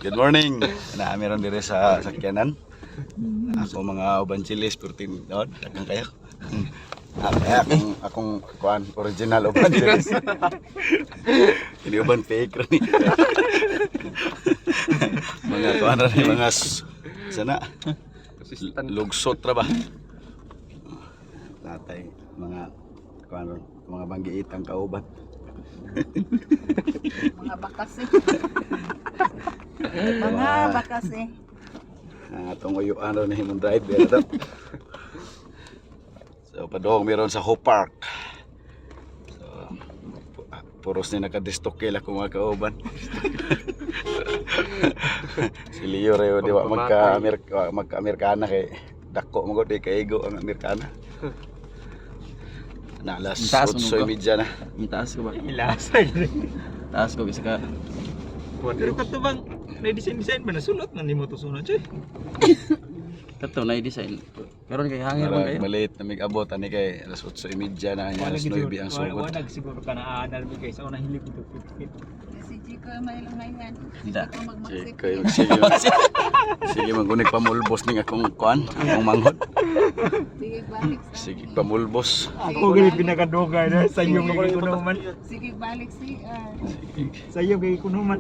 Good morning. Na meron dire sa sakyanan. Ako mga uban chilis pero tinod daghang kayo. Ah, kaya akong kuan original uban chilis. Ini uban fake ra ni. Mga kuan ra ni mga sana lugsot ra ba? Tatay mga kuan ron, mga banggiitang kauban. Mga bakas eh. Mga bakas eh. Ang atong uyuan ron ni himong driver to. So padong meron sa Hope Park. So puros ni nakadistokil ako mga kauban. Si Leo Reo di wa magka Amerika magka Amerikana kay dako mo gud di kaigo ang Amerikana. Na alas Ang taas mo 8:30 na. Itaas ko ba? Ilasa. Taas ko bisa ka. Pero kato bang na design design ba nasulot man nimo to sunod choy? Kato na design. Karon kay hangir man Marag kayo. maliit na mig-abot ani kay alas 8:30 na nya alas 9 ang sugod. Wala siguro ka na aanal mi kay sa una hilig ito fit fit. Si Chico may langayan. Hindi. Chico magmaksik. Sige, sige, sige, sige, magunig pamulbos ning akong kuan, akong manghod. Sige, balik sa. Sige, pamulbos. Ako gani pinakadugay na sa iyo kay kuno man. Sige, balik si. Sa iyo kay kuno man.